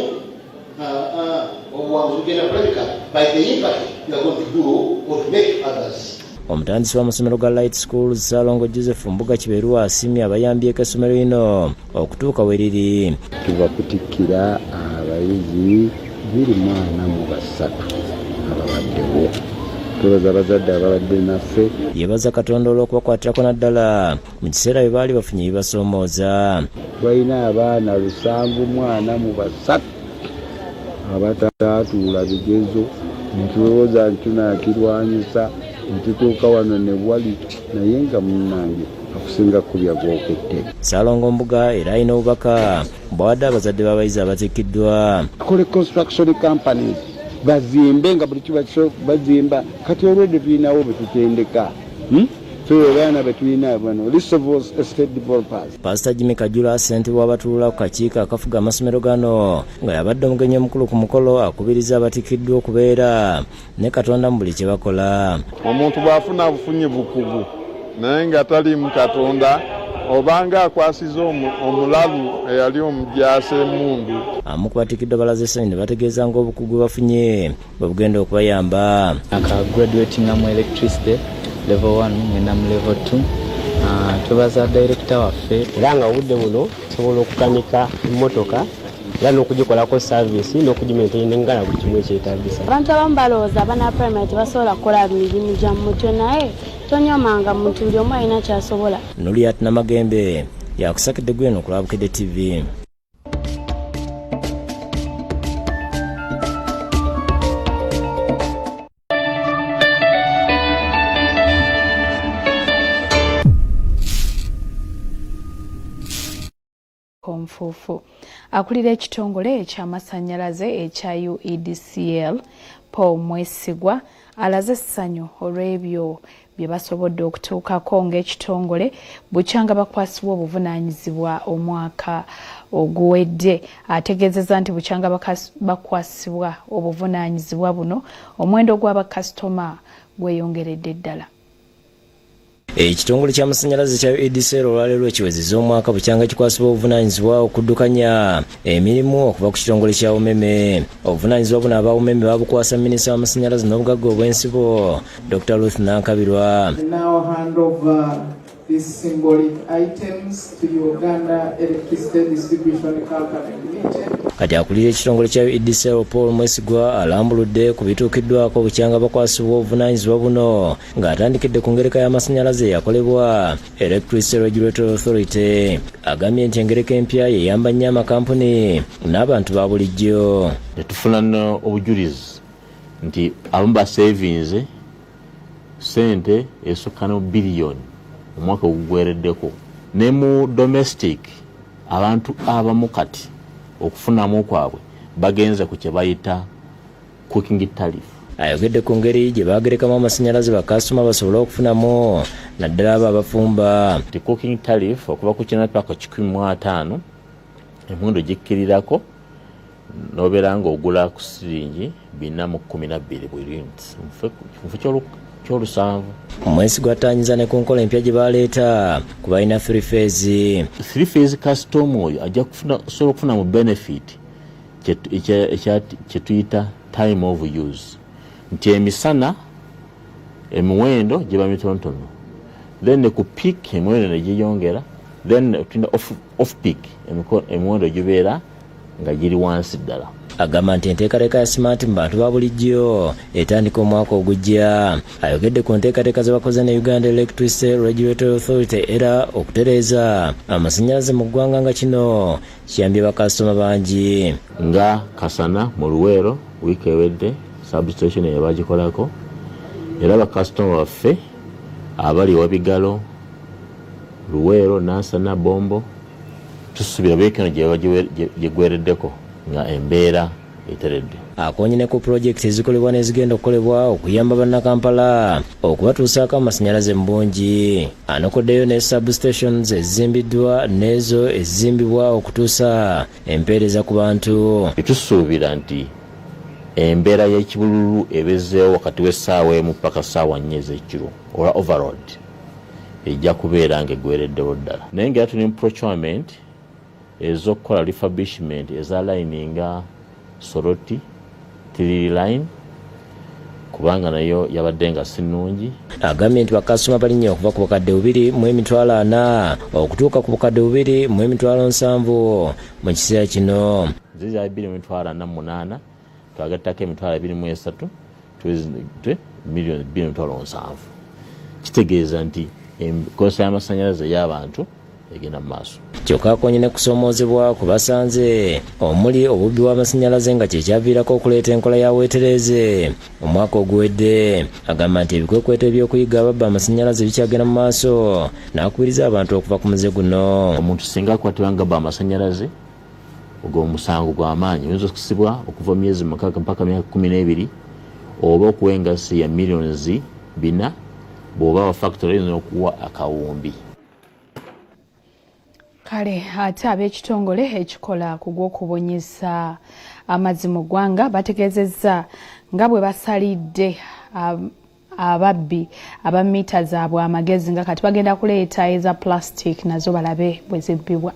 obuwanguzi bugenda kulabika by the impact you are going to do or to make others. Omutandisi w'amasomero ga Light Schools, Ssaalongo Joseph Mbuga Kiberu, asiimye abayambyeko essomero lino okutuuka we riri. Tuva kutikkira abayizi 243 ababaddewo. Twebaza abazadde ababadde naffe. Yebaza Katonda olw'okubakwatirako naddala mu kiseera bwe baali bafunye ebibasoomooza. Twalina abaana 73 abataatuula bigezo, ne tulowooza nti tunaakirwanyisa ne tutuuka wano ne wali, naye nga munnange akusinga kkubya gw'okutte. Ssaalongo Mbuga era alina obubaka bw'awadde abazadde b'abayizi abatikkiddwa. Tukole construction companies bazimbe nga buli kiba bazimba. Kati olwedde tulinawo be tutendeka, Ffe abaana be tulina bano real estate developers. Pasita Jimmy Kajula, ssentebe w'abatuula ku kakiiko akafuga amasomero gano, nga yabadde omugenyi omukulu ku mukolo, akubiriza abatikkiddwa okubeera ne Katonda mu buli kye bakola. Omuntu bw'afuna bufunyi bukugu naye nga taliimu Katonda, obanga akwasiza omulalu eyali omujaasi emmundu. Abamu ku batikiddwa balaze essanyu ne bategeeza ng'obukugu bafunye bwe bugenda okubayamba. Aka graduatinga mu electricity level 1 ngenda mu level 2. Twebaza director waffe. Era nga obudde buno nsobola okukanika emmotoka era n'okugikolako service n'okugimaintainingana buli kimu ekyetaagisa. Abantu abamu balowooza abaana ba primary tebasobola kukola mirimu gya mu mutwe, naye tonyomanga muntu, buli omu alina ky'asobola. Nuliat Namagembe yakusakidde gweno ku Lwabukedde TV. Konfuufu. Akulira ekitongole eky'amasannyalaze ekya UEDCL, Paul Mwesigwa, alaze essanyu olw'ebyo bye basobodde okutuukako ng'ekitongole bukyanga bakwasibwa obuvunaanyizibwa omwaka oguwedde. Ategeezezza nti bukyanga bakwasibwa obuvunaanyizibwa buno, omuwendo gw'abakasitoma gweyongeredde ddala. Ekitongole ky'amasannyalaze kya UEDCL olwaleero ekiwezezza omwaka bukyanga kikwasibwa obuvunaanyizibwa okuddukanya emirimu okuva ku kitongole kya Umeme. Obuvunaanyizibwa buno aba Umeme babukwasa minisita w'amasannyalaze n'obugagga obw'ensibo, Dr. Ruth Nankabirwa. Now hand over these symbolic items to Uganda Electricity Distribution Company Limited. Kati akulira ekitongole kya UEDCL Paul Mwesigwa alambuludde ku bituukiddwako bukyanga bakwasibwa obuvunaanyizibwa buno ng'atandikidde ku ngereka y'amasannyalaze eyakolebwa Electricity Regulatory Authority. Agambye nti engereka empya yeyamba nnyo amakampuni n'abantu ba bulijjo. Tetufuna obujulizi nti abamu basevinze ssente esukka no biliyoni omwaka ogugwereddeko. Ne mu domestic abantu abamu kati okufunamu kwabwe bagenze ku kye bayita cooking tariff. Ayogedde ku ngeri gye bagerekamu amasannyalaze bakasitoma basobole okufunamu naddala abo abafumba. Nti cooking tariff okuva ku kinaana paka 150 emiwendo gikkirirako n'obeera ng'ogula ku siringi 412 buli unit mu kifo ky'olusanvu. Mwesigwa attaanyiza ne ku nkola empya gye baleeta ku balina 3 phase. 3 phase customer oyo ajja kusobola okufuna mu benefit kye tuyita time of use, nti emisana emiwendo giba mitonotono, then ne ku peak emiwendo ne gyeyongera, then tulina off peak emiwendo gibeera nga giri wansi ddala. Agamba nti enteekateeka ya smart mu bantu ba bulijjo etandika omwaka ogujja. Ayogedde ku nteekateeka ze bakoze ne Uganda Electricity Regulatory Authority era okutereeza amasannyalaze mu ggwanga nga kino kiyambye bakasitoma bangi. Nga Kasana mu Luweero wiiki ewedde substation eyo bagikolako, era bakasitoma baffe abali Wabigalo, Luweero, Nansana, Bombo tusuubira wiiki eno gyegwereddeko nga embeera eteredde. Akoonye ne ku pulojekiti ezikolebwa n'ezigenda okukolebwa okuyamba bannakampala okubatuusaako amasannyalaze mu bungi. Anokoddeyo ne substations ezizimbiddwa n'ezo ezizimbibwa okutuusa empeereza ku bantu. Tusuubira nti embeera y'ekibululu ebezzeewo wakati w'essaawa 1 paka ssaawa 4 ez'ekiro olwa overload ejja kubeera ng'eggwereddewo ddala. Naye ng'era tuli mu procurement ez'okukola refurbishment eza line nga Soroti Tiriri line kubanga nayo yabadde nga si nnungi. Agambye nti bakasitoma balinnya okuva ku bukadde 2,400 okutuuka ku bukadde 2,070 mu kiseera kino. Nziza ya 2,048 twagattako emitwalo 23 tuweze miliyoni 2,070. Kitegeeza nti enkozesa y'amasannyalaze ey'abantu egenda mu maaso. Kyokka akoonye ne kusoomoozebwa ku basanze omuli obubbi bw'amasannyalaze nga kye kyaviirako okuleeta enkola ya weetereeze omwaka oguwedde. Agamba nti ebikwekweto eby'okuyiga ababba amasannyalaze bikyagenda mu maaso n'akubiriza abantu okuva ku muze guno. Omuntu singa akwatibwa ng'abba amasannyalaze ogwo omusango gwa maanyi, oyinza okusibwa okuva myezi 6 mpaka myaka 12 oba okuwa engassi ya miliyoni 4 bw'oba wa factory oyinza n'okuwa akawumbi. Kale ate ab'ekitongole ekikola ku gw'okubunyisa amazzi mu ggwanga bategeezezza nga bwe basalidde ababbi aba mita zaabwe amagezi nga kati bagenda kuleeta eza plastic nazo balabe bwe zibbibwa.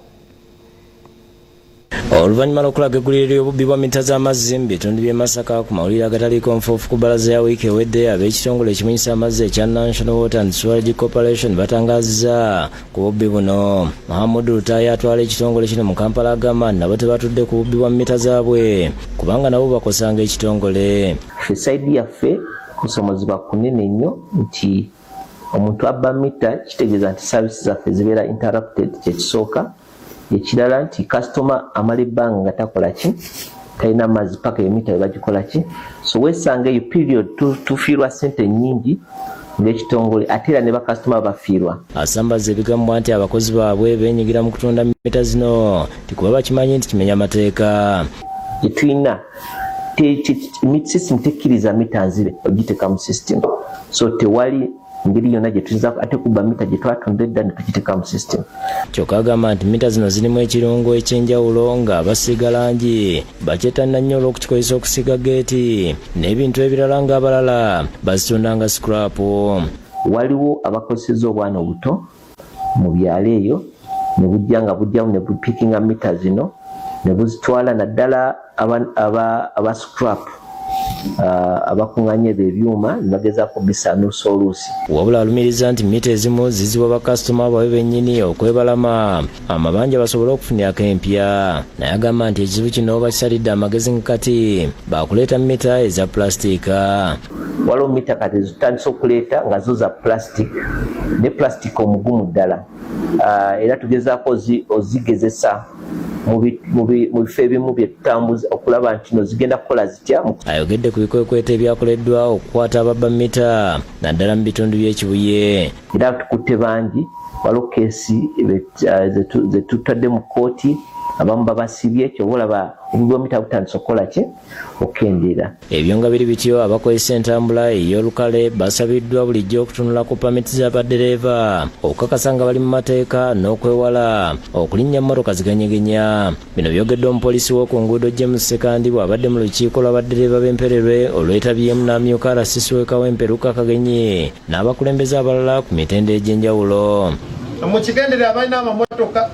Oluvannyuma lw'okulaga eggulire ly'obubbi bwa mita z'amazzi mu bitundu by'e Masaka ku mawulire agataliiko nfuufu ku bbalaza ya wiiki ewedde, ab'ekitongole ekimunyisa amazzi ekya National Water and Sewerage Corporation batangaazizza ku bubbi buno. Muhammad Lutaaya atwala ekitongole kino mu Kampala agamba nabo tebatudde ku bubbi bwa mita zaabwe kubanga nabo bakosanga ekitongole. Ffe sayidi yaffe kusomozebwa kunene nnyo nti omuntu abba mita kitegeeza nti service zaffe zibeera interrupted, kyekisooka. Ekirala nti kasitoma amala ebbanga nga takola ki, talina mazzi paka emita bwe bagikola ki, so weesanga eyo period tufiirwa ssente nnyingi ng'ekitongole, ate era ne bakasitoma bafiirwa. Asambaza ebigambwa nti abakozi baabwe beenyigira mu kutunda mita zino tikuba bakimanyi nti kimenya amateeka. Gyetulina system tekkiriza mita nzibe ogiteeka mu system, so tewali ngeri yonna gye tuyinza ate kubba mita gye twatunda edda ne tugiteeka mu system. Kyokka agamba nti mita zino zirimu ekirungo eky'enjawulo ng'abasiiga langi bakyettanira nnyo olw'okukikozesa okusiiga geeti n'ebintu ebirala, ng'abalala bazitunda nga scrap. Waliwo abakozeseza obwana obuto mu byalo eyo ne bujja nga bujjamu ne bupikinga mita zino ne buzitwala, naddala aba scrap. Abakuŋŋaanya ebyo ebyuma ne bagezaako okubisaanuusa oluusi. Wabula alumiriza nti mita ezimu zizibwa bakasitoma baabwe bennyini okwebalama amabanja basobole okufunirako empya. Naye agamba nti ekizibu kino bakisalidde amagezi nga kati baakuleeta mita eza pulasitiika. Waliwo mita kati zitandise okuleeta nga zo za plastic, ne plastic omugumu ddala. Era tugezaako ozigezesa mu bifo ebimu bye tutambuza okulaba nti no zigenda kukola zitya. Ayogedde ku bikwekweto ebyakoleddwa okukwata ababba mita naddala mu bitundu by'e Kibuye. Era tukutte bangi, waliwo keesi ze tutadde mu kkooti, abamu babasibye, ky'oba olaba obubbi bwa mita butandise okukola ki? Okukendeera. Ebyo nga biri bityo, abakozesa entambula ey'olukale basabiddwa bulijjo okutunula ku pamiti za baddereeva okukakasa nga bali mu mateeka n'okwewala okulinnya mmotoka ziganyegenya. Bino byogeddwa omupoliisi w'oku nguudo James Ssekandi bw'abadde mu lukiiko lwa baddereeva b'Empererwe olwetabyemu n'amyuka RCC w'e Kawempe Luka Kagenyi n'abakulembeze abalala ku mitendera egy'enjawulo. Mukigendere abalina amamotoka,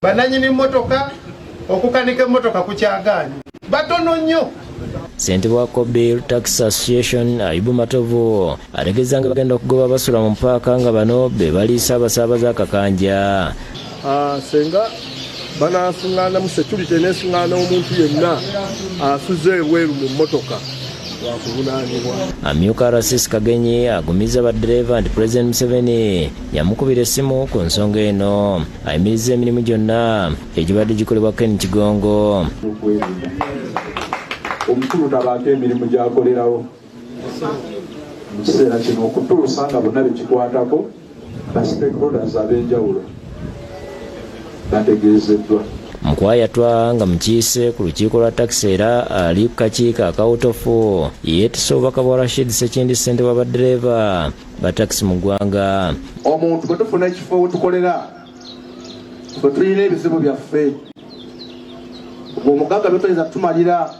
bannannyini mmotoka, okukanika emmotoka kukyagaanyi batono nnyo. Ssentebe wa Kobil Taxi Association Ayubu Matovu ategeeza nga bagenda okugoba abasula mu paaka nga bano be baliisa abasaabaze akakanja. Senga banasunganamu security nesungana omuntu yenna asuze ebweru mu mmotoka wakuvunaanibwa. Amyuka RCC Kagenyi agumizza baddereeva nti Pulezidenti Museveni yamukubira essimu ku nsonga eno. Ayimirizza emirimu gyonna egibadde gikolebwa Ken Kigongo. Omukulu tabaako emirimu gy'akolerawo mu kiseera kino okutuusa nga bonna bekikwatako ba stakeholders ab'enjawulo bategeezeddwa. Mukwayatwa nga mukiise ku lukiiko lwa takisi era ali ku kakiiko akawutofu yeetisse obubaka bwa Rashid Ssekindi ssentebe wa baddereeva ba takisi mu ggwanga. Omuntu bwe tufuna ekifo we tukolera ffe tulina ebizibu byaffe, omugagga byotayinza kutumalira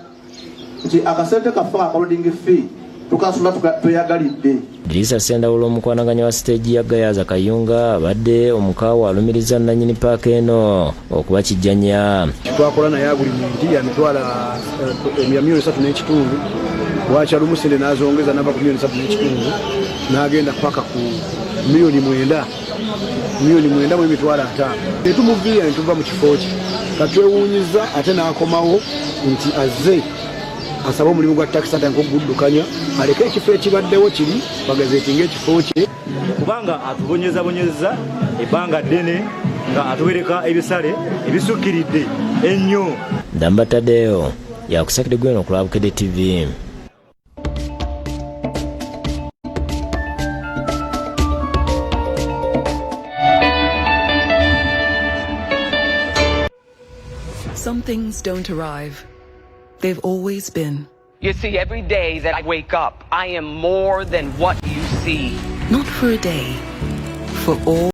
nti akasente kaffe aka holding fee tukasula tweyagalidde. Dirisa Ssendawula omukwanaganya wa siteegi ya Gayaza Kayunga abadde omukaawa alumiriza nnannyini paaka eno okuba kijjanya. Twakola naye agulimenti ya mitwalo ya miliyoni ssatu n'ekitundu, bwakya lumu ssente n'azongeza n'ava ku miliyoni ssatu n'ekitundu n'agenda paka ku miliyoni mwenda, miliyoni mwenda mu emitwalo ataano. Ne tumuviira ne tuva mu kifo kye, katwewuunyizza ate n'akomawo nti azze asabe omulimu gwa takisi atandike okuguddukanya aleke ekifo ekibaddewo kiri bagazeetinga ekifo kye. Kubanga atubonyezabonyeza ebbanga ddene nga atuwereka ebisale ebisukkiridde ennyo. Ndamba Tadeo yakusakidde gweno ku Bukedde TV. Some things don't arrive. They've always been. You see, every day that I wake up, I am more than what you see. Not for a day, for all.